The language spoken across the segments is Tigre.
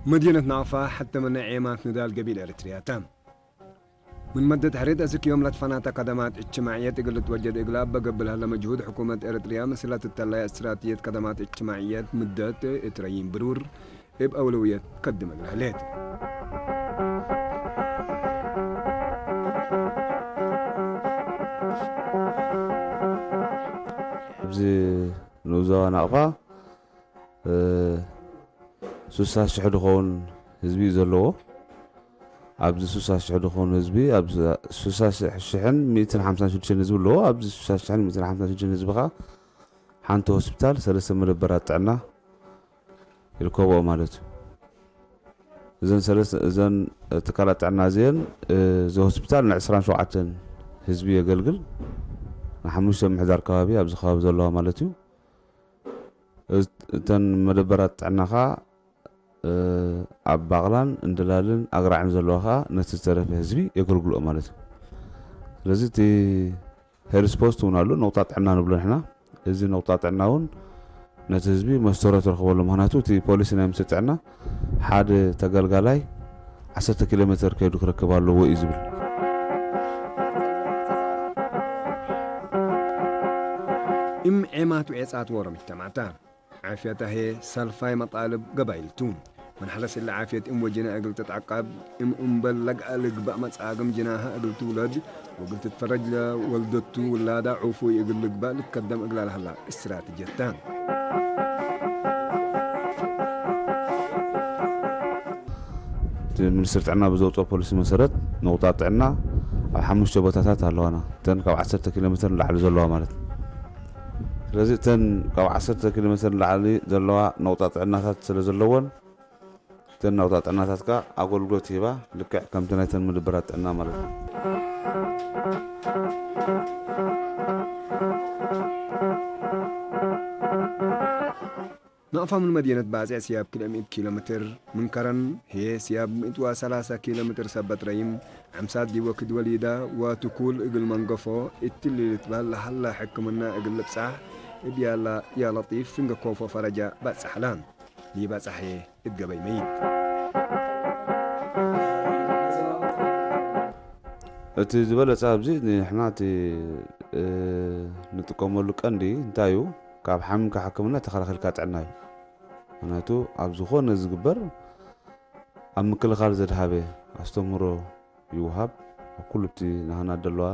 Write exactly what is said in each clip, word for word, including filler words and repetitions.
መዲነት ናቅፋ ሐቴ ምነ ዔማት ንዳል ገቢል ኤረትርያ ተ። ምን መደት ሕሬት አስክ ዮም ለትፈናተ ከደማት እጅትማዕየት እግል ልትወጀድ እግል አበ ገብእ ለህለ መጅሁድ፣ ሕኩመት ኤረትርያ ምስለ ትተለየ እስትራትጅየት ከደማት እጅትማዕየት ምደት እት ረይም ብሩር እብ አውለውየት ከድም እግል ህሌት። ኣብዚ ንኡዘዋ ናቅፋ እ፣ ሱሳ ሽሕ ድኸውን ህዝቢ እዩ ዘለዎ። ኣብዚ ሱሳ ሽሕ ድኸውን ህዝቢ፣ ኣብ ሱሳ ሽሕን ሚእትን ሓምሳን ሽዱሽተን ህዝቢ ኣለዎ። ኣብዚ ሱሳ ሽሕን ሚእትን ሓምሳን ሽዱሽተን ህዝቢ ኸኣ ሓንቲ ሆስፒታል፣ ሰለስተ መደበራት ጥዕና ይርከብኦ ማለት እዩ። እዘን ሰለስተ፣ እዘን ትካላት ጥዕና እዚአን፣ እ፣ እዚ ሆስፒታል ንዕስራን ሸውዓተን ህዝቢ የገልግል። ንሓሙሽተ ምሕዳር ከባቢ ኣብዚ ከባቢ ዘለዋ ማለት እዩ። እዝ-፣ እተን መደበራት ጥዕና ኸኣ፣ እ፣ ኣብ ባቕላን እንድላልን ኣግራዕን ዘለዋ ኸኣ ነቲ ዝተረፈ ህዝቢ የገልግልኦ ማለት እዩ። ስለዚ እቲ ሄልዝ ፖስት እውን ኣሎ፣ ነቑጣ ጥዕና ንብሎ ንሕና። እዚ ነቑጣ ጥዕና እውን ነቲ ህዝቢ መስተሮ ተርክበሉ። ምኽንያቱ እቲ ፖሊሲ ናይ ምስጢር ጥዕና ሓደ ተገልጋላይ ዓሰርተ ኪሎ ሜትር ከይዱ ክረክብ ኣለዎ እዩ ዝብል። እም ዔማት ወዔጻት ዎሮ ምጅተማዕታ። ዓፍየት አህዬ ሰልፋይ መጣልብ ገባይል ቱ። ምን ሐለስ እለ ዓፍየት እም ወጅነ እግል ትትዐቀብ፣ እም እምበል ለግአ ልግበእ መጻግም ጅናሀ እግል ትውለድ ወእግል ትትፈረጅ ለወልደቱ ውላዳ ዑፉይ እግል ልግበእ ልትከደም እግላ ለሀላ እስትራትጅየት ተ። እቲ ሚኒስትሪ ጥዕና ብዘውጽኦ ፖሊሲ መሰረት፣ ነቑጣት ጥዕና ኣብ ሓሙሽተ ቦታታት ኣለዋና። እተን ካብ ዓሰርተ ኪሎ ሜትር ንላዕሊ ዘለዋ ማለት። ስለዚ እተን ካብ ዓሰርተ ኪሎ ሜትር ንላዕሊ ዘለዋ ነቑጣት ጥዕናታት ስለ ዘለወን፣ እተን ነቑጣት ጥዕናታት ከኣ ኣገልግሎት ይህባ፣ ልክዕ ከምቲ ናይተን መደበራት ጥዕና ማለት እዩ። ናቅፋ ምን መዲነት ባጽዕ ስያብ ክልኤ ምእት ኪሎ ሜትር፣ ምን ከረን ህዬ ስያብ ምእት ወሰላሰ ኪሎ ሜትር ሰበት ረይም፣ ዐምሳት ዲብ ወክድ ወሊዳ ወትኩል እግል መንገፎ እትሊ ልትበህል ለሀለ ሕክምና እግል ልብጻሕ፣ እብ ያላ ያለጢፍ ፍንገ ኮፎ ፈረጃ በጽሐ ላን። ሊበጻሕ ህዬ እት ገበይ መይት። እቲ ዝበለጸ ኣብዚ ንሕና እቲ፣ እ፣ ንጥቀመሉ ቀንዲ እንታይ እዩ? ካብ ሓሚምካ ሕክምና ተኸላኺልካ ጥዕና እዩ። ምኽንያቱ ኣብ ዝኾነ ዝግበር ኣብ ምክልኻል ዘድሃበ ኣስተምህሮ ይውሃብ፣ ኣብ ኩሉ እቲ ናህና ደለዋ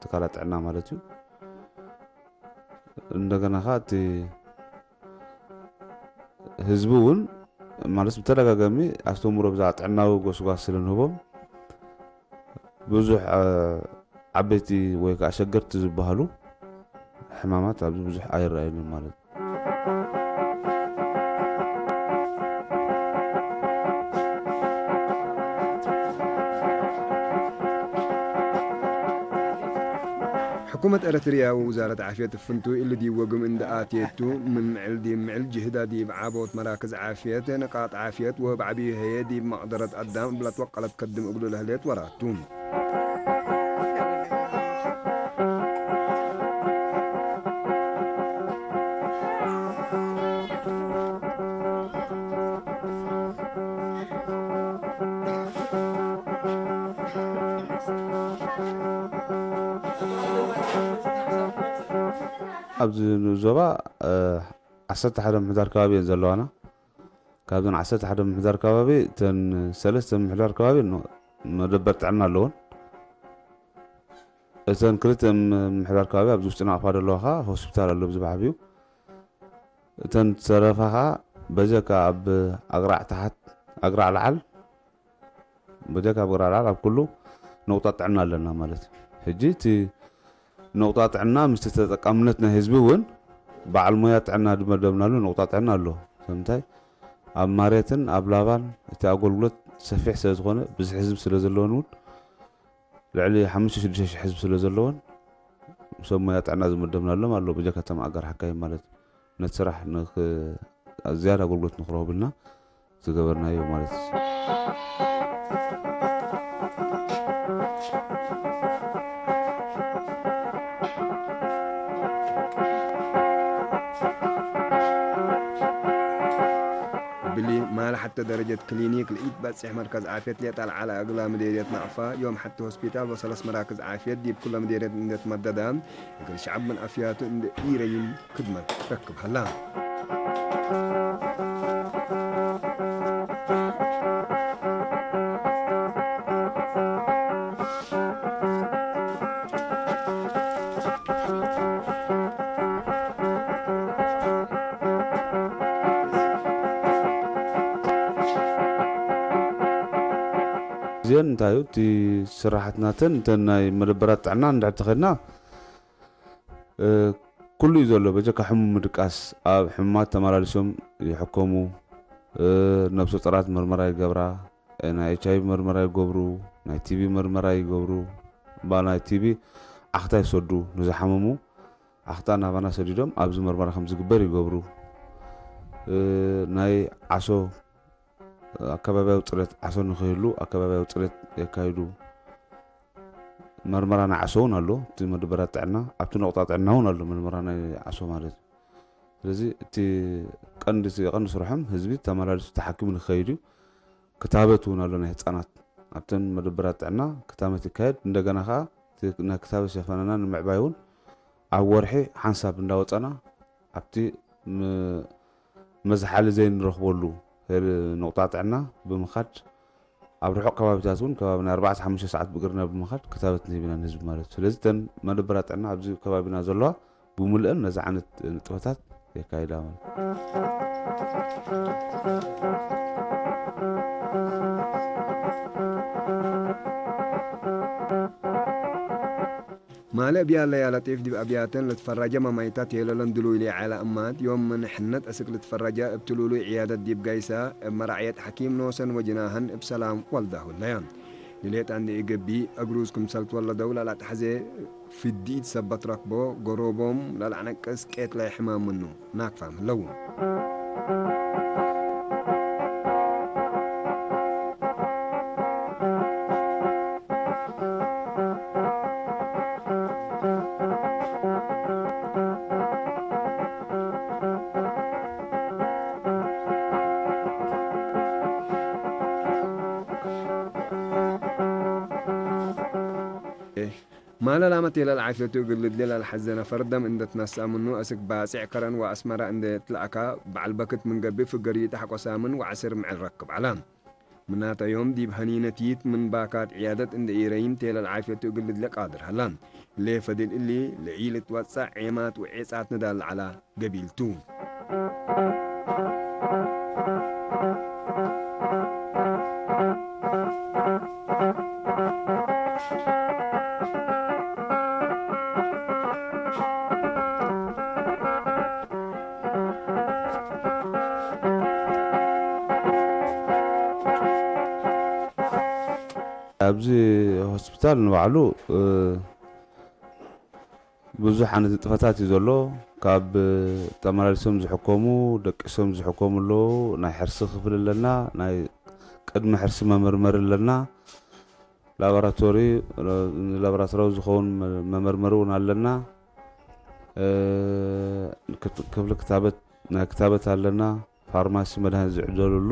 ትካላት ጥዕና ማለት እዩ። እንደገና ኸኣ እቲ ህዝቢ እውን ማለት ብተደጋጋሚ ኣስተምህሮ ብዛዕባ ጥዕናዊ ጎስጓስ ስለ ንህቦም ብዙሕ፣ አ፣ ዓበይቲ ወይ ከኣ ሸገርቲ ዝበሃሉ ሕማማት ኣብዚ ብዙሕ ኣይረኣዩን ማለት እዩ። ሕኩመት ኤረትርያ ወውዛረት ዓፍየት እብ ፍንቱይ እሊ ዲብ ወግም እንዴ አትየቱ፣ ምን ምዕል ዲብ ምዕል ጅህዳ ዲብ ዐቦት መራክዝ ዓፍየት፣ ንቃጥ ዓፍየት ወእብ ዐቢዩ ህዬ ዲብ መቅደረት አዳም እብ ለትወቀለት ከድም እግሉ ለህሌት ወራት ቱ። ኣብዚ ንኡስ ዞባ፣ እ፣ ዐሰርተ ሓደ ምሕዳር ከባቢ እየን ዘለዋና። ካብዘን ዐሰርተ ሓደ ምሕዳር ከባቢ፣ እተን ሰለስተ ምሕዳር ከባቢ ኖ-፣ መደበር ጥዕና ኣለወን። እተን ክልተ ም-፣ ምሕዳር ከባቢ ኣብዚ ውሽጢ ናቕፋ ዘለዋ ኸኣ ሆስፒታል ኣሎ ብዝባሕቢኡ። እተን ዝተረፋ ኸኣ በጀካ ኣብ ኣግራዕ ታሕት፣ ኣግራዕ ለዓል፣ በጀካ ኣብ ኣግራዕ ለዓል ኣብ ኩሉ ነቑጣ ጥዕና ኣለና ማለት እዩ። ሕጂ እቲ ነቑጣ ጥዕና ምስቲ ተጠቃምነት ናይ ህዝቢ እውን በዓል ሞያ ጥዕና ድመደብናሉ ነቑጣ ጥዕና ኣሎ። ስለምንታይ? ኣብ ማሬትን ኣብ ላባን እቲ ኣገልግሎት ሰፊሕ ስለ ዝኾነ፣ ብዝሒ ህዝቢ ስለ ዘለወን እውን ልዕሊ ሓሙሽተ ሽዱሽተ ሽሕ ህዝቢ ስለ ዘለወን፣ ሰብ ሞያ ጥዕና ዝመደብናሎም ኣሎ፣ ብጀካ እቶም ኣጋር ሓካይም ማለት እዩ። ነቲ ስራሕ ንክ-፣ ዝያዳ ኣገልግሎት ንክረኽቡ ኢልና ዝገበርናዮ ማለት እዩ። እሊ ማለ ሐቴ ደረጀት ክሊኒክ ለኢትበጽሕ መርከዝ ዓፍየት ሌጠ ለዐለ እግላ ምዴርየት ናቅፋ፣ ዮም ሐቴ ሆስፒታል ወሰለስ መራክዝ ዓፍየት ዲብ ኩለ ምዴርየት እንዴ ትመደደ፣ እግል ሸዐብ ምን አፍያቱ እንዴ ኢረይም ክድመት ረክብ ሀላ። እዚአን እንታይ እዩ? እቲ ስራሓትናተን፣ እተን ናይ መደበራት ጥዕና እንድሕር ተኸድና፣ እ፣ ኩሉ እዩ ዘሎ። በጀካ ሕሙም ምድቃስ፣ ኣብ ሕሙማት ተመላሊሶም ይሕከሙ፣ እ፣ ነብሰ ጡራት መርመራ ይገብራ፣ እ፣ ናይ ኤች ኣይ ቪ መርመራ ይገብሩ፣ ናይ ቲ ቢ መርመራ ይገብሩ። እባ ናይ ቲ ቢ ዓኽታ ይሰዱ፣ ንዝሓመሙ ዓኽታ ናባና ሰዲዶም ኣብዚ መርመራ ከም ዝግበር ይገብሩ። እ፣ ናይ ዓሶ፣ ኣከባብያዊ ጽሬት፣ ዓሶ ንክህሉ ኣከባብያዊ ጽሬት የካይዱ። መርመራ ናይ ዓሶ እውን ኣሎ። እቲ መደበራት ጥዕና፣ ኣብቲ ነቑጣ ጥዕና እውን ኣሎ መርመራ ናይ ዓሶ ማለት እዩ። ስለዚ እቲ ቀንዲ፣ እቲ ቀንዲ ስርሖም ህዝቢ ተመላሊሱ ተሓኪሙ ንክኸይድ እዩ። ክታበት እውን ኣሎ ናይ ህጻናት። ኣብተን መደበራት ጥዕና ክታመት ይካየድ። እንደገና ከኣ እቲ ናይ ክታበት ሸፈናና ንምዕባይ እውን ኣብ ወርሒ ሓንሳብ እንዳወጸና ኣብቲ ም-፣ መዝሓሊ ዘይንረኽበሉ ሄል-፣ ነቑጣ ጥዕና ብምኻድ፣ ኣብ ርሑቕ ከባቢታት እውን ከባቢ ናይ ኣርባዕተ ሓሙሽተ ሰዓት ብእግርና ብምኻድ ክታበት ንህብ ኢና ንህዝቢ ማለት እዩ። ስለዚ እተን መደበራት ጥዕና ኣብዚ ከባቢና ዘለዋ ብምልአን ነዚ ዓይነት ንጥፈታት የካይዳ ማለት እዩ። ማለ እብያለያ ለጢፍ ዲብ አብያተን ልትፈረጀ መማይታት ሄለለን ድሉይ ሌዐለ እማት፣ ዮም ምን ሕነት እስክ ልትፈረጀ እብ ትሉሉይ ዕያደት ዲብ ጋይሰ፣ እብ መራዕየት ሐኪም ኖሰን ወጅናሀን እብ ሰላም ወልዳሁለያ። ንሌጣ እንዴ ኢገብእ፣ እግሩዝ ክምሰል ትወለደው ለለአትሐዜ ፍዲት ሰበት ረክቦ፣ ገሮቦም ለለአነቅስ ቄት ላይ ሕማም ምኑ ናክፋም ህለው። ማለ ላመ ቴለል ዓፍየቱ እግል ልድሌ ለልሐዜ ነፈር ደም እንዴ ትነስአ ምኑ፣ አስክ ባጼዕ ከረን ወአስመረ እንዴ ትለአካ፣ በዐል በክት ምን ገብእ ፍገርዩ ተሐቆ ሳምን ወዐስር ምዕል ረክብ ዐለ። ምናተ ዮም ዲብ ሀኒነቲት ምን ባካት ዕያደት እንዴ ኢረይም ቴለል ዓፍየቱ እግል ልድሌ ቃድር ሀላ። እሌ ፈድል እሊ ለኢልትወጸዕ ዔማት ወዔጻት ንዳል ዐላ። ገቢል ቱ። ኣብዚ ሆስፒታል ንባዕሉ፣ እ፣ ብዙሕ ዓይነት ንጥፈታት እዩ ዘሎ። ካብ ተመላሊሶም ዝሕከሙ፣ ደቂሶም ዝሕከሙ ኣለዉ። ናይ ሕርሲ ክፍል ኣለና፣ ናይ ቅድሚ ሕርሲ መመርመሪ ኣለና። ላቦራቶሪ፣ ንላቦራቶሪያዊ ዝኸውን መ-፣ መመርመሪ እውን ኣለና። እ፣ ክት-፣ ክፍሊ ክታበት፣ ናይ ክታበት ኣለና። ፋርማሲ መድሃኒት ዝዕደለሉ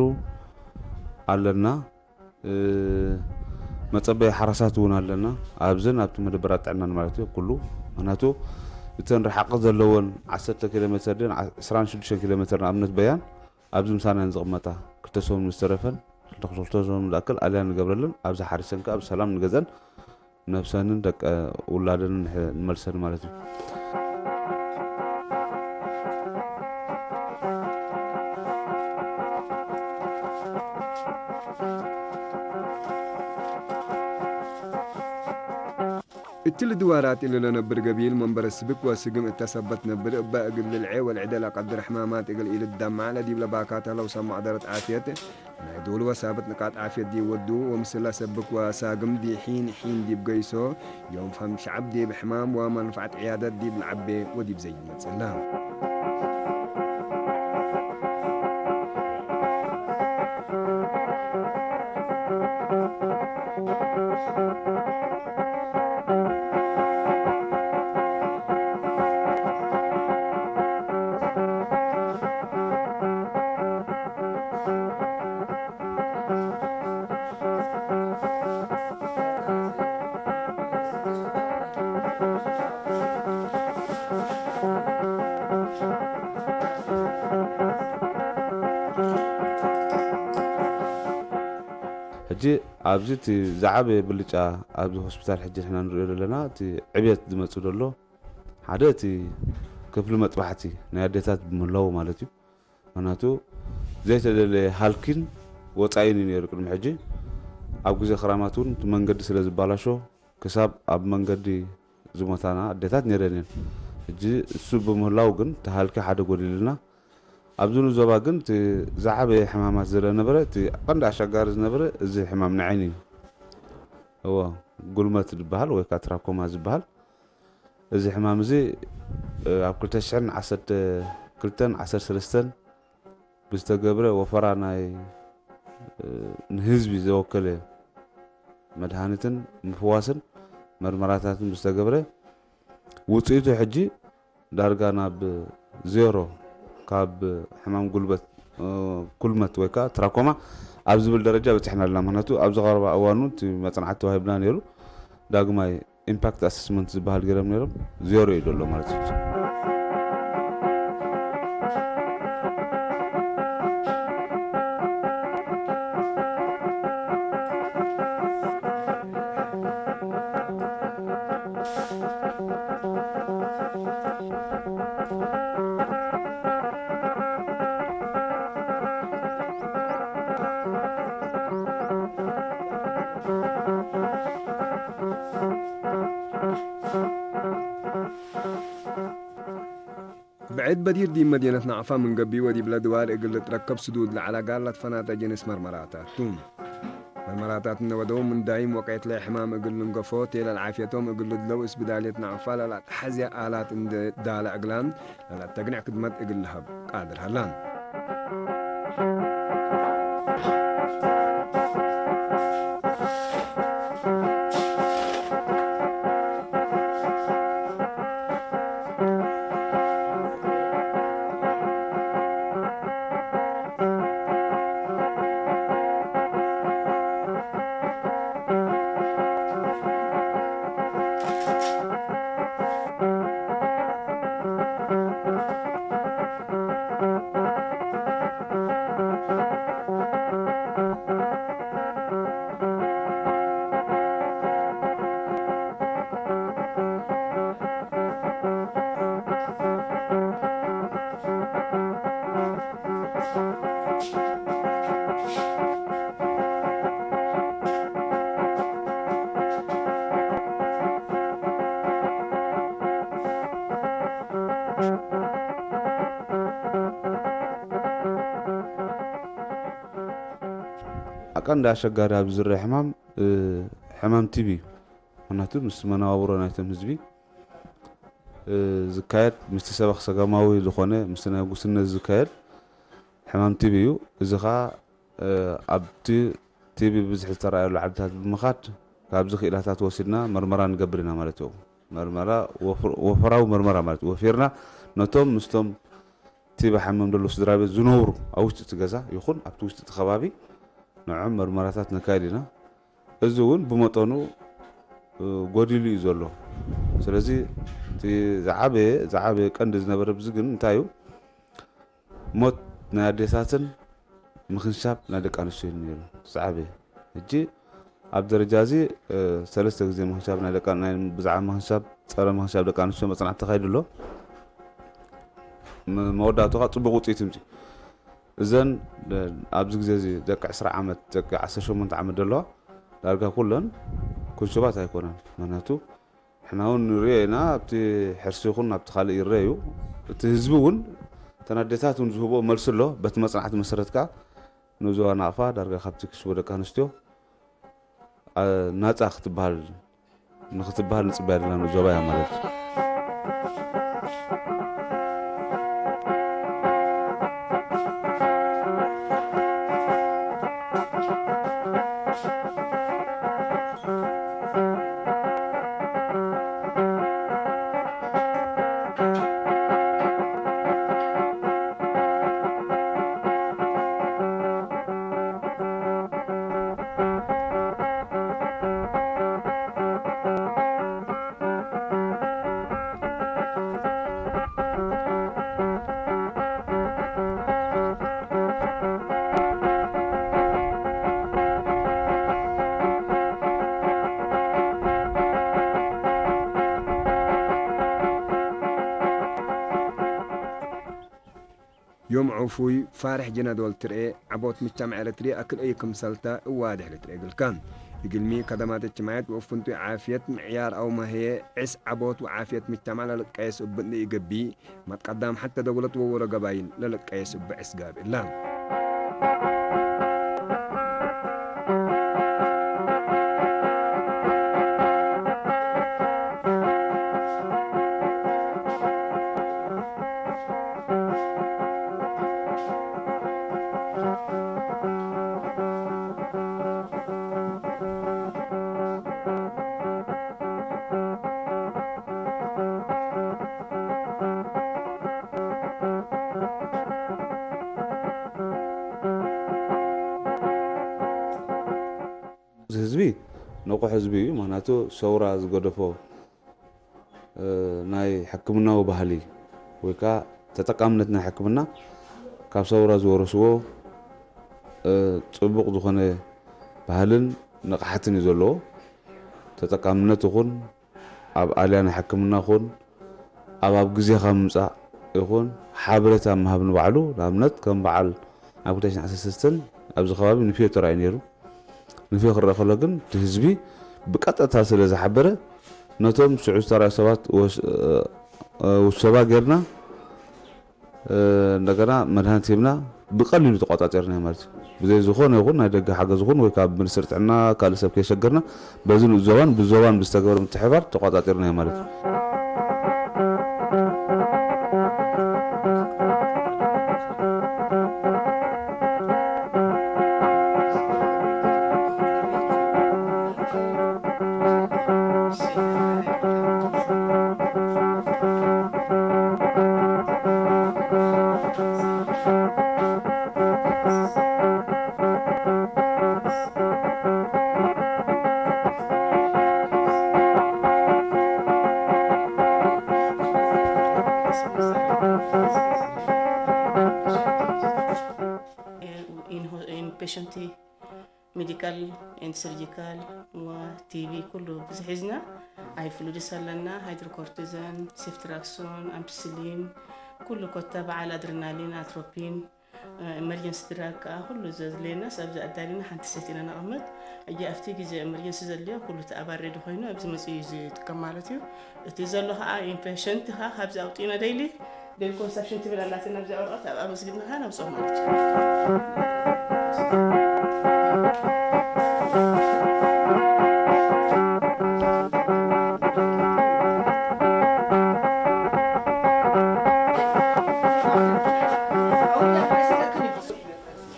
ኣለና። እ፣ መጸበዪ ሓራሳት እውን ኣለና። ኣብዘን ኣብቲ መደበራት ጥዕናን ማለት እዩ ኩሉ። ምኽንያቱ እተን ርሓቂ ዘለወን ዓሰርተ ኪሎ ሜትር ድን ዓ-፣ ዕስራን ሽዱሽተን ኪሎ ሜትር ንኣብነት በያን ኣብዚ ምሳና እየን ዝቕመጣ። ክልተ ሰሙን ምስ ተረፈን፣ ክልተ፣ ክልተ ሰሙን ዝኣክል ኣልያ ንገብረለን፣ ኣብዚ ሓሪሰን ከኣ ብሰላም ንገዝአን። ነብሰንን ደቀ ውላደንን ንሕ-፣ ንመልሰን ማለት እዩ። እትሊ ድዋራት እሊ ለነብር ገቢል መንበረ ስብክ ወስግም እተ ሰበት ነብር እበ እግል ልልዔ ወልዕደ ለቀድር ሕማማት እግል ኢልትደማዕ ለዲብለ ባካት ሀለው ሰማዕ ደረት ዓፍየት ናይ ዶል ወሳብት ንቃጥ ዓፍየት ዲብ ወዱ፣ ወምስለ ሰብክ ወሳግም ዲብ ሒን ሒን ዲብ ገይሶ፣ ዮም ፈም ሸዐብ ዲብ ሕማም ወመንፈዐት ዕያደት ዲብ ለዐቤ ወዲብ ዘይድ መጽእላ። ኣብዚ እቲ ዝዓበየ ብልጫ ኣብዚ ሆስፒታል ሕጂ ንሕና ንርእዮ ዘለና፣ እቲ ዕብየት ዝመጽእ ዘሎ፣ ሓደ እቲ ክፍሊ መጥባሕቲ ናይ ኣዴታት ብምህላዉ ማለት እዩ። ምኽንያቱ ዘይተደለየ ሃልኪን ወጻኢን እዩ ነይሩ ቅድሚ ሕጂ። ኣብ ግዜ ክራማት እውን እቲ መንገዲ ስለ ዝባላሾ፣ ክሳብ ኣብ መንገዲ ዝሞታና ኣዴታት ነይረን እየን። ሕጂ እሱ ብምህላው ግን እቲ ሃልኪ ሓደ ጎዲሉና። ኣብዚ ንዞባ ግን እቲ ዝዓበየ ሕማማት ዝረአ ነበረ፣ እቲ ቀንዲ ኣሸጋሪ ዝነበረ እዚ ሕማም ናይ ዓይኒ እዩ። እወ፣ ጉልመት ዝበሃል ወይ ከኣ ትራኮማ ዝበሃል። እዚ ሕማም እዚ፣ እ፣ ኣብ ክልተ ሽሕን ዓሰርተ ክልተን ዓሰርተ ሰለስተን ብዝተገብረ ወፈራ ናይ፣ እ፣ ንህዝቢ ዘወከለ መድሃኒትን ምፍዋስን መርመራታትን ብዝተገብረ ውጽኢቱ ሕጂ ዳርጋ ናብ ዜሮ፣ ካብ ሕማም ጉልበት፣ እ፣ ኩልመት ወይ ከኣ ትራኮማ ኣብ ዝብል ደረጃ በጺሕና ኣለና። ምኽንያቱ ኣብዚ ቀረባ እዋን እውን እቲ መጽናዕቲ ተዋሂብና ነይሩ። ዳግማይ ኢምፓክት ኣሰስመንት ዝበሃል ገይሮም ነይሮም፣ ዜሮ እዩ ዘሎ ማለት እዩ። ብዕድ በዲር ዲብ መዲነት ናዕፋ ምን ገብእ ወዲብለ ድዋር እግል ልትረከብ ስዱድ ለዐለ ጋር ለትፈናተ ጅንስ መርመራታት ቱ። መርመራታት እነ ወደው ምን ዳይም ወቀየት ለሕማም እግል ልንገፎ ቴ፣ ለልዓፍየቶም እግል ልድለው እስብዳልየት ናዕፋ ለለአትሐዜ አላት እንዴ ዳለ እግላን ለለአተግንዕ ክድመት እግል ለሀብ ቃድር ሀላን። አቀንዲ አሸጋሪ ኣብ ዝረአ ሕማም፣ እ፣ ሕማም ቲቢ እዩ። ምክንያቱ ምስ መነባብሮ ናይቶም ህዝቢ፣ እ፣ ዝካየድ፣ ምስቲ ሰበኽ ሰገማዊ ዝኾነ፣ ምስቲ ናይ ጉስነት ዝካየድ ሕማም ቲቢ እዩ። እዚ ኸኣ፣ እ፣ ኣብቲ ቲቢ ብዝሒ ዝተረኣየሉ ዓድታት ብምኻድ፣ ካብዚ ክኢላታት ወሲድና መርመራ ንገብር ኢና ማለት እዩ። መርመራ ወፍር-፣ ወፈራዊ መርመራ ማለት እዩ። ወፊርና ነቶም ምስቶም ቲቢ ሓሚሞም ዘለዉ ስድራ ቤት ዝነብሩ ኣብ ውሽጢ እቲ ገዛ ይኹን ኣብቲ ውሽጢ እቲ ከባቢ ንዕኦም መርመራታት ነካይድ ኢና። እዚ እውን ብመጠኑ፣ እ፣ ጎዲሉ እዩ ዘሎ። ስለዚ እቲ ዝዓበየ፣ ዝዓበየ ቀንዲ ዝነበረ ብዚ ግን እንታይ እዩ? ሞት ናይ ኣዴታትን ምኽንሻብ ናይ ደቂ ኣንስትዮን ነይሩ ዝዓበየ። ሕጂ ኣብ ደረጃ እዚ፣ እ፣ ሰለስተ ግዜ ምኽንሻብ ናይ ደቂ፣ ናይ ብዛዕባ ምኽንሻብ፣ ጸረ ምኽንሻብ ደቂ ኣንስትዮ መጽናዕቲ ተኻይዱ ኣሎ። ም-፣ መወዳእቱ ኸኣ ጽቡቕ ውጽኢት ይምጽእ። እዘን፣ እ፣ ኣብዚ ግዜ እዚ ደቂ ዕስራ ዓመት፣ ደቂ ዓሰርተ ሸሞንተ ዓመት ዘለዋ ዳርጋ ኩለን ኩንሽባት ኣይኮናን። ምኽንያቱ ንሕና እውን ንርእዮ ኢና፣ ኣብቲ ሕርሲ ይኹን ኣብቲ ካልእ ይረአ እዩ። እቲ ህዝቢ እውን እተን ኣዴታት እውን ዝህብኦ መልሲ ኣሎ። በቲ መጽናዕቲ መሰረት ከኣ ንዞባ ናቕፋ ዳርጋ ካብቲ ክሽቦ ደቂ ኣንስትዮ፣ አ፣ ናጻ ክትበሃል፣ ንክትበሃል ንጽበያ ዘለና ንኡስ ዞባ እያ ማለት እዩ። ዮም ዑፉይ ፋርሕ ጅነዶል ትርኤ፣ ዐቦት ምጅተመዕ ኤረትርየ አክል አይ ክምሰልተ እዋድሕ ልትርኤ እግልከ። እግልሚ፣ ከደማት እጅትማዕየት ወእብ ፍንቱይ ዓፍየት ምዕያር አውመ ህዬ ዕስ ዐቦት ወዓፍየት ምጅተመዕ ለልትቀየስ እብ እሊ ኢገብእ፣ መትቀዳም ሐቴ ደውለት ወወሮ ገባይል ለልትቀየስ እብ ዕስ ጋብእ እለ። ህዝቢ ንቁሕ ህዝቢ እዩ። ምክንያቱ ሰውራ ዝገደፎ፣ እ፣ ናይ ሕክምናዊ ባህሊ ወይ ከኣ ተጠቃምነት ናይ ሕክምና ካብ ሰውራ ዝወረስዎ፣ እ፣ ጽቡቕ ዝኾነ ባህልን ንቕሓትን እዩ ዘለዎ። ተጠቃምነት ይኹን ኣብ ኣልያ ናይ ሕክምና ይኹን፣ ኣብ፣ ኣብ ግዜኻ ምምጻእ ይኹን፣ ሓበሬታ ምሃብ ንባዕሉ፣ ንኣብነት፣ ከም በዓል ኣብ ክልተ ሽሕን ዓሰርተ ሰለስተን ኣብዚ ከባቢ ንፍዮ ተራእዩ ነይሩ። ንፍዮ ክረአ ከሎ ግን፣ እቲ ህዝቢ ብቀጥታ ስለ ዝሓበረ፣ ነቶም ሽዑ ዝተራእዩ ሰባት ወስ-፣ እ፣ እ፣ ውሰባ ጌርና፣ እ፣ እንደገና መድሃኒት ሂብና ብቀሊሉ ተቋጻጺርናዮ ማለት እዩ። ብዘይ ዝኾነ ይኹን ናይ ደገ ሓገዝ ይኹን ወይ ካብ ሚኒስትሪ ጥዕና ካልእ ሰብ ከየሸገርና በዚ ንኡስ ዞባን ብዞባን ብዝተገበረ ምትሕብባር ተቋጻጺርናዮ ማለት እዩ። ኢንፔሸንቲ ሜዲካል ኤንድ ሰርጂካል ወቲቪ ኩሉ ብዙሕ ሒዝና፣ ኣይ ፍሉድስ ኣለና፣ ሃይድሮኮርቲዞን፣ ሲፍትራክሶን፣ ኣምፒሲሊን፣ ኩሉ ኮታ በዓል ኣድረናሊን፣ ኣትሮፒን፣ ኤመርጀንሲ ድራግ ከኣ ኩሉ ዘድልየና ሰብ ዘአዳሊና ሓንቲ ሴት ኢና ነቐምጥ። እየ ኣብቲ ግዜ ኤመርጀንሲ ዘድልዮ ኩሉ ተኣባሪ ዶ ኮይኑ ኣብዚ መጽኡ እዩ ዝጥቀም ማለት እዩ። እቲ ዘሎ ከኣ ኢንፔሸንት ከኣ ካብዚ ኣውጢእና ደይሊ ዴል ኮንሰፕሽን ትብል ኣላትና፣ ኣብዚኣ ወረቐት ኣብኣ መዝግብና ከኣ ነውጽኦ ማለት እዩ።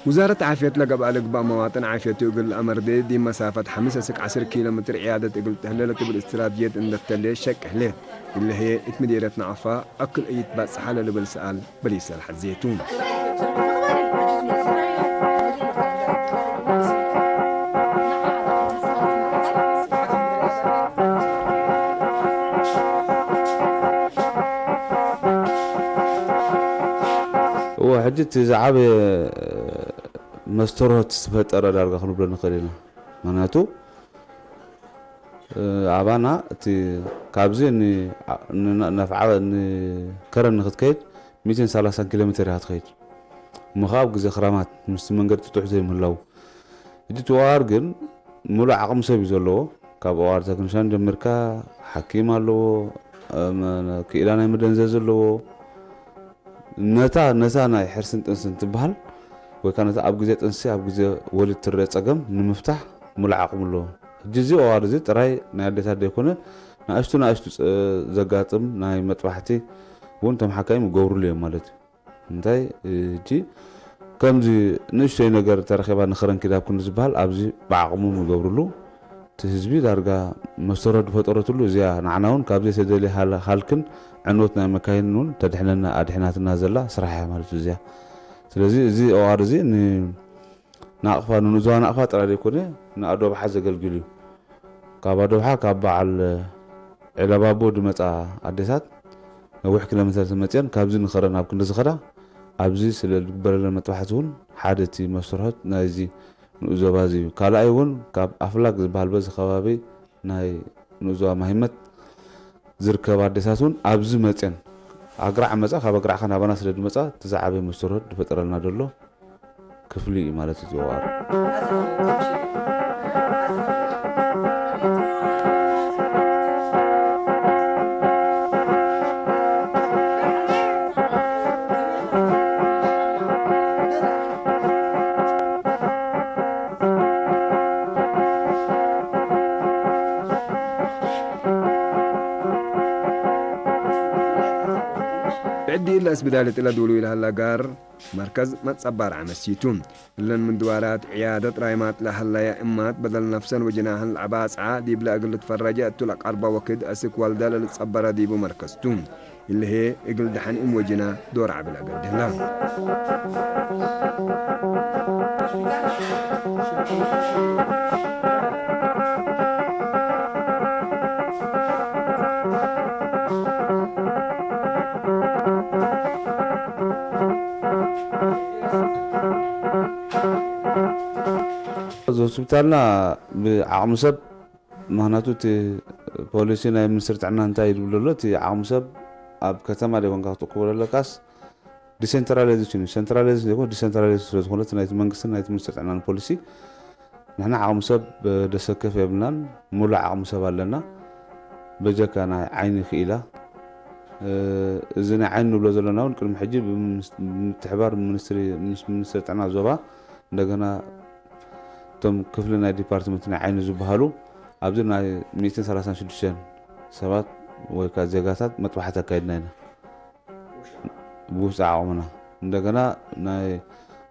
ውዛረት ዓፍየት ለገብአ ልግባእ መዋጥን ዓፍየቱ እግል ለአመርዴ፣ ዲብ መሳፈት ሐምስ እስክ ዐስር ኪሎ ሜትር ዕያደት እግል ተህሌ ለትብል እስትራትጅየት እንዴ ተሌ ሸቅ ህሌት። እለ ህዬ እት ምዴርየት ነቀፋ አክል እይትባጽሐ ለልብል ሰኣል በሊሰ ለሐዜ ቱ። እወ፣ ሕጂ እቲ ዝዓበየ መስተርሆት ዝፈጠረ ዳርጋ ክንብሎ ንኽእል ኢና። ምኽንያቱ፣ እ፣ ኣባና እቲ ካብዚ ን-፣ ን-፣ ነፍዓ፣ ንከረን ንክትከይድ ሚእትን ሰላሳን ኪሎ ሜትር ኢኻ ትኸይድ። እሞ ኸኣ ኣብ ግዜ ክራማት ምስቲ መንገዲ ጥጡሕ ዘይምህላው፣ ሕጂ እቲ ኦኣር ግን ምሉእ ዓቕሚ ሰብ እዩ ዘለዎ። ካብ ኦኣር ተክኒሻን ጀሚርካ፣ ሓኪም ኣለዎ፣ እም፣ ክኢላ ናይ መደንዘዚ ኣለዎ። ነታ፣ ነታ ናይ ሕርስን ጥንስን ትበሃል፣ ወይ ከኣ ነታ ኣብ ግዜ ጥንሲ፣ ኣብ ግዜ ወሊድ ትረአ ጸገም ንምፍታሕ ምሉእ ዓቕሚ ኣለዎ። ሕጂ እዚ ኦኣር እዚ ጥራይ ናይ ኣዴታት ዘይኮነ፣ ንኣሽቱ፣ ንኣሽቱ ጸ-፣ ዘጋጥም ናይ መጥባሕቲ እውን እቶም ሓካይም ይገብሩሉ እዮም ማለት እዩ። እንታይ፣ እ፣ ሕጂ ከምዚ ንእሽተይ ነገር ተረኺባ ንኸረን ኪድ ኣብ ክንዲ ዝበሃል፣ ኣብዚ ብዓቕሞም ይገብርሉ። እቲ ህዝቢ ዳርጋ መስተርሆት ዝፈጠረትሉ እዚኣ፣ ንዓና እውን ካብ ዘይተደልየ ሃል-፣ ሃልክን ዕንወት ናይ መካይንን እውን ተድሕነና፣ ኣድሒናትና ዘላ ስራሕ እያ ማለት እዩ እዚኣ። ስለዚ እዚ ኦኣር እዚ ን-፣ ናቕፋ፣ ንንኡዛዊ ናቕፋ ጥራይ ዘይኮነ፣ ንኣዶብሓ ዘገልግል እዩ። ካብ ኣዶብሓ፣ ካብ በዓል ዒለባቦ ዝመጻ ኣዴታት ነዊሕ ኪሎ ሜትር ተመጽየን፣ ካብዚ ንኸረን ኣብ ክንዲ ዝኸዳ፣ ኣብዚ ስለ ዝግበረለን መጥባሕቲ እውን ሓደ እቲ መስተርሆት ናይዚ ንኡስ ዞባ እዚ እዩ። ካልኣይ እውን ካብ ኣፍላግ ዝበሃል በዚ ከባቢ ናይ ንኡስ ዞባ ማሂመት ዝርከባ ኣዴታት እውን ኣብዚ መጽየን አግራዕ መጻ፣ ካብ አግራዕ ከን ሀበና ስለ ድመጻ፣ ትዘ ዐቤ መስተርሆት ድፈጠረልና ደሎ ክፍሊ ማለት እዩ። ብዕድ እለ እስብዳል እት ለዱሉ ለሀለ ጋር መርከዝ መትጸባር ዐመሲቱ። እለን ምንድዋላት ዕያደት ራይማት ለሀለየ እማት በደል ነፍሰን ወጅናህን ለአባጽዓ ዲብለ እግል ልትፈረጀ እቱ ለቀርበ ወክድ አስክ ወልደ ለልትጸበረ ዲቡ መርከዝ ቱ። እሊ ህዬ እግል ደሐን እም ወጅና ዶር ዐቢ ለገብእ ህለ። እዚ ሆስፒታልና ብዓቕሚ ሰብ፣ ምኽንያቱ እቲ ፖሊሲ ናይ ሚኒስትሪ ጥዕና እንታይ ይብል ዘሎ፣ እቲ ዓቕሚ ሰብ ኣብ ከተማ ዘይኮንካ ክትእክቦ ዘለካስ ዲሴንትራላይዜሽን እዩ። ሴንትራላይዜሽን ዘይኮነ ዲሴንትራላይዜሽን ስለ ዝኾነ፣ እቲ ናይቲ መንግስትን ናይቲ ሚኒስትሪ ጥዕናን ፖሊሲ፣ ንሕና ዓቕሚ ሰብ ደሰከፍ የብልናን፣ ሙሉእ ዓቕሚ ሰብ ኣለና። በጀካ ናይ ዓይኒ ክኢላ፣ እዚ ናይ ዓይኒ ንብሎ ዘለና እውን ቅድሚ ሕጂ ብምስ-፣ ብምትሕባር ሚኒስትሪ፣ ምስ ሚኒስትሪ ጥዕና ዞባ፣ እንደገና እቶም ክፍሊ ናይ ዲፓርትመንት ናይ ዓይኒ ዝበሃሉ፣ ኣብዚ ናይ ሚእትን ሰላሳን ሽዱሽተን ሰባት ወይ ከኣ ዜጋታት መጥባሕቲ ኣካይድና ኢና። ብውሽጢ ዓቕምና። እንደገና ናይ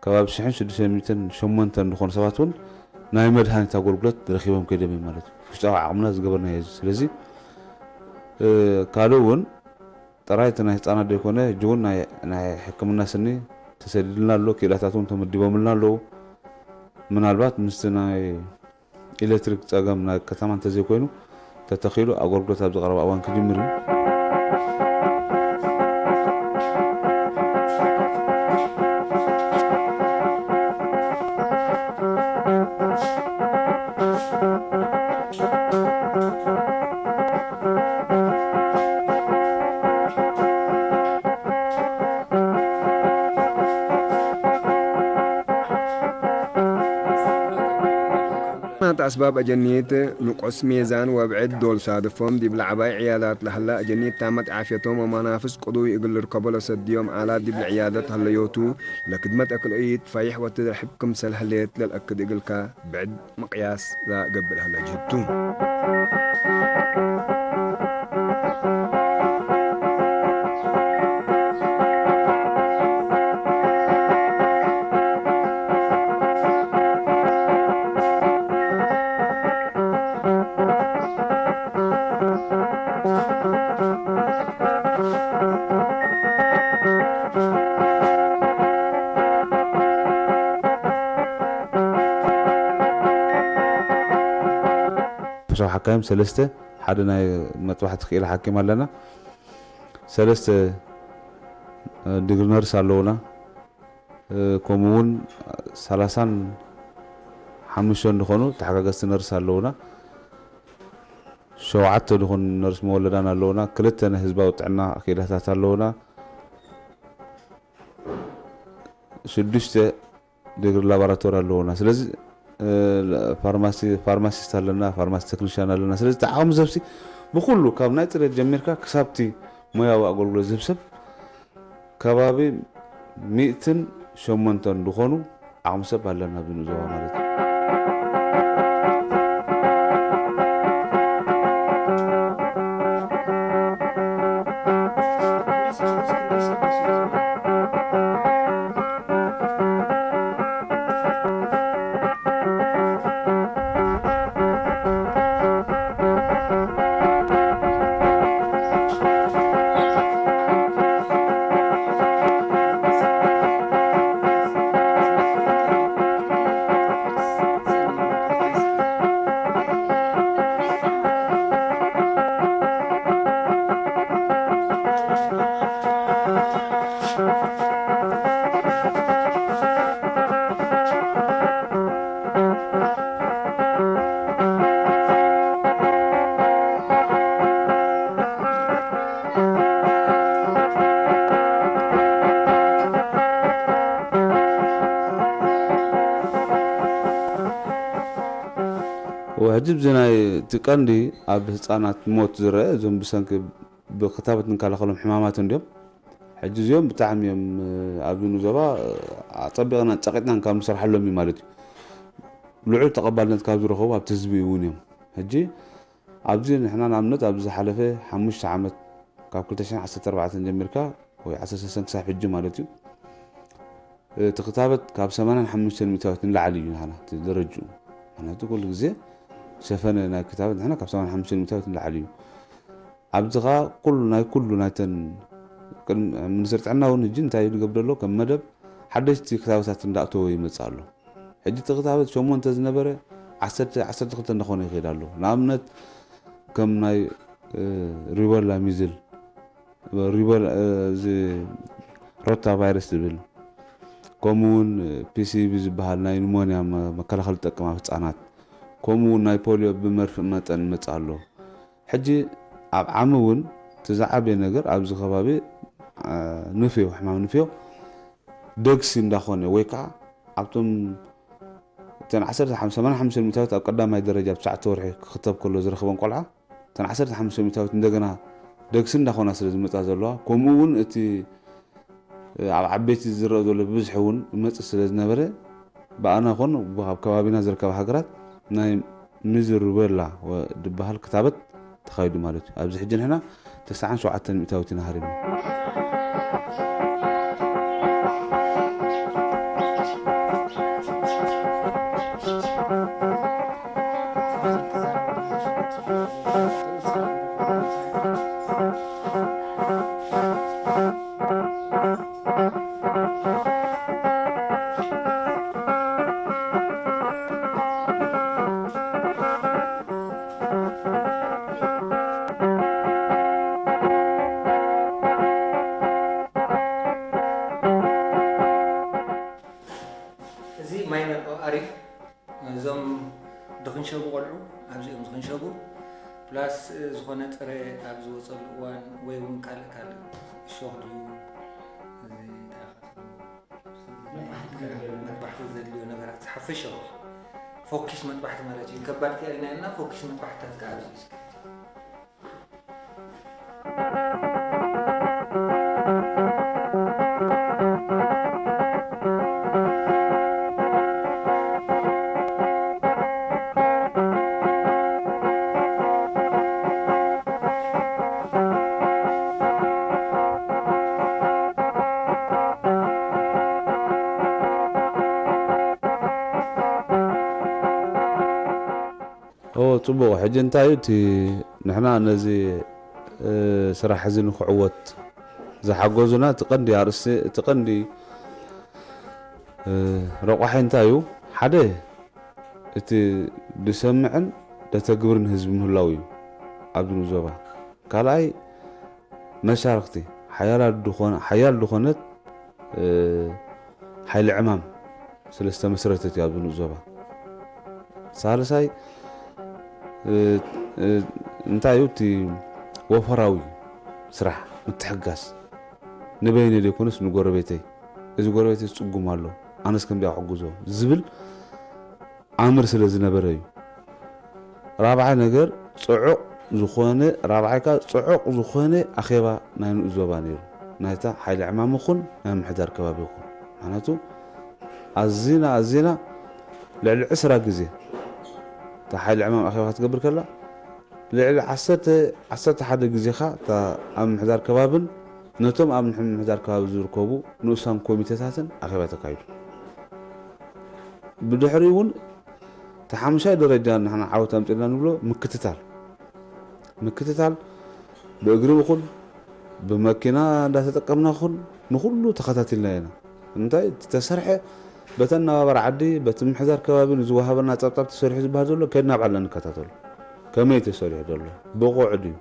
ከባቢ ሽሕን ሽዱሽተ ሚእትን ሸሞንተን ዝኾኑ ሰባት እውን ናይ መድሃኒት ኣገልግሎት ረኺቦም ከይዶም እዮም ማለት እዩ። ውሽጣዊ ዓቕምና ዝገበርናዮ እዩ። ስለዚ፣ እ፣ ካልእ እውን ጥራይ እቲ ናይ ህጻናት ዘይኮነ፣ ሕጂ እውን ናይ፣ ናይ ሕክምና ስኒ ተሰዲድልና ኣሎ፣ ክኢላታት እውን ተመዲቦምልና ኣለዉ። ምናልባት ምስቲ ናይ ኤሌክትሪክ ጸገም ናይ ከተማ እንተዘይኮይኑ፣ ተተኺሉ ኣገልግሎት ኣብዚ ቀረባ እዋን ክጅምር እዩ። ናት አስባብ አጀኒት ንቁስ ሜዛን ወብዕድ ዶል ሳድፎም፣ ዲብ ለዐባይ ዕያዳት ለሀለ አጀኒት ታመት ዓፍየቶም ወመናፍስ ቅዱይ እግል ልርከቦ ለሰድዮም አላት ዲብ ለዕያደት ሀለዮቱ፣ ለክድመት አክልእይት ፈይሕ ወትደርሕብ ክምሰል ሀሌት ለልአክድ እግልከ ብዕድ መቅያስ ለገብእ ለሀለ ጅህድ ቱ። ፈሻው ሓካይም ሰለስተ፣ ሓደ ናይ መጥባሕቲ ክኢላ ሓኪም ኣለና። ሰለስተ፣ እ፣ ዲግሪ ነርስ ኣለዉና። እ፣ ከምኡ እውን ሰላሳን ሓሙሽተን ዝኾኑ ተሓጋገዝቲ ነርስ ኣለዉና። ሸውዓተ ዝኾኑ ነርስ መወለዳን ኣለዉና። ክልተ ናይ ህዝባዊ ጥዕና ክኢላታት ኣለዉና። ሽዱሽተ ዲግሪ ላቦራቶሪ ኣለዉና። ስለዚ፣ እ፣ ፋርማሲ፣ ፋርማሲስት ኣለና፣ ፋርማሲ ቴክኒሻን ኣለና። ስለዚ፣ እቲ ዓቕሚ ሰብሲ ብኹሉ፣ ካብ ናይ ጽሬት ጀሚርካ ክሳብቲ ሞያዊ ኣገልግሎት ዝህብ ሰብ፣ ከባቢ ሚእትን ሸሞንተን ዝኾኑ ዓቕሚ ሰብ ኣለና ኣብዚ ንዞባ ማለት እዩ። ሕጂ ብዚ ናይ እቲ ቀንዲ ኣብ ህጻናት ሞት ዝረአ፣ እዞም ብሰንኪ ብክታበት እንከላኸሎም ሕማማት እንድዮም። ሕጂ እዚኦም ብጣዕሚ እዮም፣ ኣብ ኑዞባ ኣጸቢቕና ጸቂጥናን ካብ ንሰርሓሎም እዩ ማለት እዩ። ልዑል ተቐባልነት ካብ ዝረኸቡ ኣብቲ ህዝቢ እውን እዮም። ሕጂ ኣብዚ ንሕና ንኣብነት ኣብዚ ዝሓለፈ ሓሙሽተ ዓመት፣ ካብ ክልተ ሽሕን ዓሰርተ ኣርባዕተን ጀሚርካ ወይ ዓሰርተ ሰለስተን ክሳብ ሕጂ ማለት እዩ፣ እቲ ክታበት ካብ ሰማንያን ሓሙሽተን ሚእታዊት ንላዕሊ እዩ ናህና እቲ ደረጅኡ። ምክንያቱ ኩሉ ግዜ ሸፈነ ናይ ክታበት ንሕና ካብ ሰማንያን ሓሙሽተን ሚእታዊት ንላዕሊ እዩ። ኣብዚ ኸኣ ኩሉ ናይ ኩሉ ናይተን ቅድሚ ሚኒስትሪ ጥዕና እውን ሕጂ እንታይ እዩ ዝገብር ዘሎ ከም መደብ ሓደሽቲ ክታበታት እንዳእተወ ይመጽእ ኣሎ። ሕጂ እቲ ክታበት ሸሞንተ ዝነበረ ዓሰርተ፣ ዓሰርተ ክልተ እንዳኾነ ይኸይድ ኣሎ። ንኣብነት ከም ናይ፣ እ፣ ሩበላ ሚዝል፣ ሩበላ፣ እ፣ እዚ ሮታ ቫይረስ ዝብል፣ ከምኡ እውን፣ እ፣ ፒ ሲ ቪ ዝበሃል ናይ ኒሞንያ መ-፣ መከላኸሊ ዝጠቅም ኣብ ህጻናት፣ ከምኡ እውን ናይ ፖሊዮ ብመርፍእ መጠን ይመጽእ ኣሎ። ሕጂ ኣብ ዓሚ እውን እቲ ዝዓበየ ነገር ኣብዚ ከባቢ፣ እ፣ ንፍዮ፣ ሕማም ንፍዮ ደግሲ እንዳኾነ ወይ ከዓ ኣብቶም እተን ዓሰርተ ሓምሳ፣ ሰማንያ ሓሙሽተ ሚእታዊት ኣብ ቀዳማይ ደረጃ ኣብ ትሽዓተ ወርሒ ክኽተብ ከሎ ዝረኽበን ቆልዓ፣ እተን ዓሰርተ ሓሙሽተ ሚእታዊት እንደገና ደግሲ እንዳኾና ስለ ዝመጻ ዘለዋ፣ ከምኡ እውን እቲ ኣብ ዓበይቲ ዝረአ ዘሎ ብብዝሒ እውን ይመጽእ ስለ ዝነበረ፣ ብኣና ኮን ኣብ ከባቢና ዝርከባ ሃገራት ናይ ሚዝል ሩቤላ ወ-፣ ዝበሃል ክታበት ተኻይዱ ማለት እዩ። ኣብዚ ሕጂ ንሕና ተስዓን ሸውዓተን ሚእታዊት ኢና ሃሪምና። እዚ ማይ መርኦ ኣሪፍ እዞም ድኽንሸቡ ቆልዑ ኣብዚኦም ዝኽንሸቡ ፕላስ ዝኾነ ጥረ ኣብ ዝወፀሉ እዋን ወይ እውን ካልእ ካልእ እሾኽ ድዩ እዚ እንታይ ኢኻ ትብሎ? መጥባሕቲ ዘድልዮ ነገራት ሓፈሻዊ ፎኪስ መጥባሕቲ ማለት እዩ። ከባድ ክእልና ኢልና ፎኪስ መጥባሕትታት ከኣ ኣብዚ እዩ። ኦ፣ ጽቡቕ። ሕጂ እንታይ እዩ እቲ ንሕና ነዚ፣ እ፣ ስራሕ እዚ ንክዕወት ዝሓገዙና እቲ ቀንዲ ኣርእስቲ፣ እቲ ቀንዲ፣ እ፣ ረቋሒ እንታይ እዩ? ሓደ፣ እቲ ድሰምዕን ደተግብርን ህዝቢ ምህላው እዩ ኣብዚ ንዞባ። ካልኣይ፣ መሻርክቲ ሓያላት ድኾነ-፣ ሓያል ድኾነት፣ እ፣ ሓይሊ ዕማም ስለ ዝተመስረተት እዩ ኣብዚ ንኡስ ዞባ። ሳልሳይ፣ እ፣ እ፣ እንታይ እዩ እቲ ወፈራዊ ስራሕ ምትሕጋዝ፣ ንበይነይ ዘይኮነስ ንጎረቤተይ፣ እዚ ጎረቤተይ ጽጉም ኣሎ፣ ኣነስ ከምዚኣ ክሕግዞ ዝብል ኣምር ስለ ዝነበረ እዩ። ራብዓይ ነገር ጽዑቕ ዝኾነ፣ ራብዓይ ከኣ ጽዑቕ ዝኾነ ኣኼባ ናይ ንኡስ ዞባ ነይሩ። ናይታ ሓይሊ ዕማም ይኹን ናይ ምምሕዳር ከባቢ ይኹን። ምኽንያቱ ኣዚና፣ ኣዚና ልዕሊ ዕስራ ግዜ እታ ሓይሊ ዕማም ኣኼባ ክትገብር ከላ፣ ልዕሊ ዓሰርተ፣ ዓሰርተ ሓደ ግዜ ኸኣ እታ ኣብ ምምሕዳር ከባብን ነቶም ኣብ ምምሕዳር ከባቢ ዝርከቡ ንኡሳን ኮሚቴታትን ኣኼባ ተካይዱ። ብድሕሪኡ እውን እቲ ሓሙሻይ ደረጃ ንሕና ዓወት ኣምጺእና ንብሎ ምክትታል። ምክትታል ብእግሪ ይኹን ብመኪና እንዳተጠቀምና ይኹን ንኹሉ ተኸታቲልና ኢና። እንታይ እቲ ተሰርሐ በቲ ኣነባባሪ ዓዲ፣ በቲ ምምሕዳር ከባቢ ንዝወሃበና ጸብጻብ ተሰሪሑ ዝበሃል ዘሎ ከድና ባዕልና ንከታተሎ። ከመይ ተሰሪሑ ዘሎ? ብቑዕ ድዩ?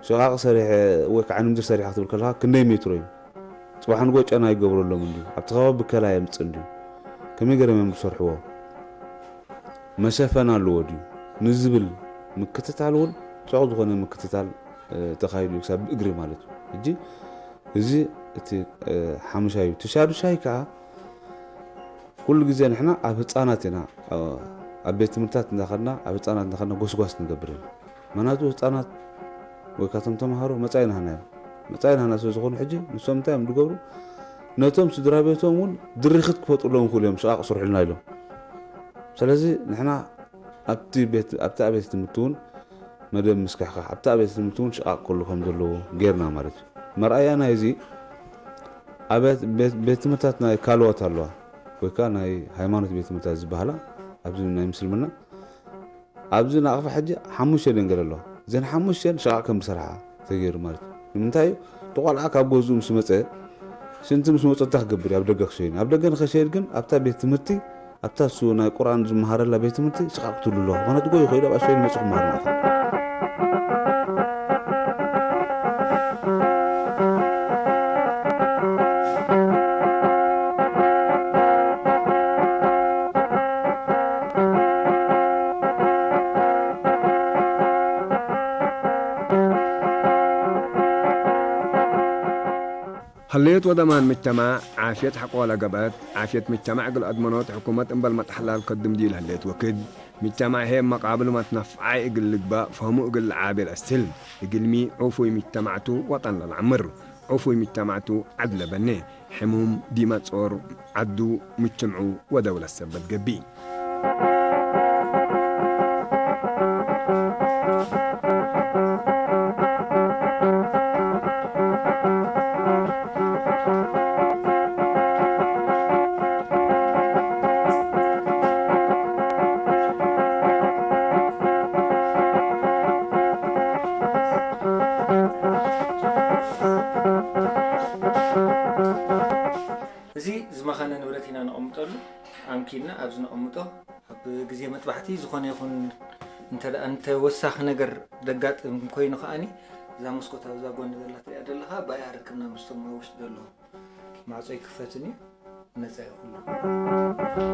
ሽቓቕ ሰሪሐ ወይ ከዓ ዕንምድር ሰሪሐ ክትብል ከለኻ ክንደይ ሜትሮ እዩ? ጽባሕ ንግሆ ጨና ይገብረሎም እንድዩ? ኣብቲ ከባቢ ብከላ የምጽእ እንድዩ? ከመይ ገይሮም እዮም ዝሰርሕዎ? መሸፈን ኣለዎ ድዩ? ንዝብል ምክትታል እውን ጽዑቕ ዝኾነ ምክትታል፣ እ፣ ተኻይዱ እዩ፣ ክሳብ ብእግሪ ማለት እዩ። ሕጂ እዚ እቲ፣ እ፣ ሓሙሻይ እዩ። እቲ ሻዱሻይ ከኣ ኩሉ ግዜ ንሕና ኣብ ህጻናት ኢና፣ እ፣ ኣብ ቤት ትምህርታት እንዳኸድና፣ ኣብ ህጻናት እንዳኸድና ጎስጓስ ንገብር ኢና። ምክንያቱ ህጻናት ወይ ካቶም ተምሃሮ መጻኢ ናህና እዮም። መጻኢ ናህና ስለ ዝኾኑ ሕጂ ንሶም እንታይ እዮም ዝገብሩ? ነቶም ስድራ ቤቶም እውን ድርኺት ክፈጥሩሎም ይኽእሉ እዮም፣ ሽቓቕ ስርሑልና ኢሎም። ስለዚ ንሕና ኣብቲ ቤት፣ ኣብቲ ኣብያተ ትምህርቲ እውን መደብ ምስካሕካሕ፣ ኣብቲ ኣብያተ ትምህርቲ እውን ሽቓቕ ክህሉ ከም ዘለዎ ጌርና ማለት እዩ። መርኣያ ናይዚ ኣብያት-፣ ቤት፣ ቤት ትምህርታት ናይ ካልኦት ኣለዋ፣ ወይ ከኣ ናይ ሃይማኖት ቤት ትምህርታት ዝበሃላ ኣብዚ ናይ ምስልምና፣ ኣብዚ ናቕፋ ሕጂ ሓሙሽተ ደንገል ኣለዋ። እዘን ሓሙሽተን ሽቓቕ ከም ዝሰርሓ ተገይሩ ማለት እዩ። ንምንታይ እዩ? እቲ ቆልዓ ካብ ገዝኡ ምስ መጸ፣ ሽንቲ ምስ መጸ እንታይ ክገብር እዩ? ኣብ ደገ ክሸይን። ኣብ ደገ ንኸሸይድ ግን ኣብታ ቤት ትምህርቲ ኣብታ እሱ ናይ ቁርኣን ዝመሃረላ ቤት ትምህርቲ ሽቓቕ ትህሉ ኣለዋ። ምኽንያቱ ጎይ ኸይዱ ኣብ ኣሸይን መጽኡ ክመሃር ማለት እዩ። ሀሌት ወደማን ምጅተማዕ፣ ዓፍየት ሐቆለ ገብአት፣ ዓፍየት ምጅተማዕ እግል አድመኖት ሕኩመት እምበል መትሐላል ከድም ዲብ ለህሌት ወክድ፣ ምጅተማዕ ህዬ መቃብሉማት ነፍዓይ እግል ልግበእ ፈህሙ እግል ለዓቤ ለአስትል፣ እግልሚ ዑፉይ ምጅተማዕ ቱ ወጠን ለለዐምር፣ ዑፉይ ምጅተማዕ ቱ ዐድ ለበኔ፣ ሕሙም ዲመ ጾር ዐዱ፣ ምጅትምዑ ወደውለት ሰበት ገብእ። እዚ ዝመኸነ ንብረት ኢና ነቐምጠሉ። ኣምኪንና ኣብዚ ነቐምጦ። ኣብ ግዜ መጥባሕቲ ዝኾነ ይኹን እንተ ደኣ፣ እንተ ወሳኺ ነገር ዘጋጥም ኮይኑ ከኣኒ፣ እዛ መስኮት ኣብዛ ጎኒ ዘላ ትሪኣ ዘለኻ፣ ብኣያ ርክብና ምስቶም ኣብ ውሽጢ ዘለዉ። ማዕጾ ኣይክፈትን እዩ፣ ነጻ እዩ ኩሉ።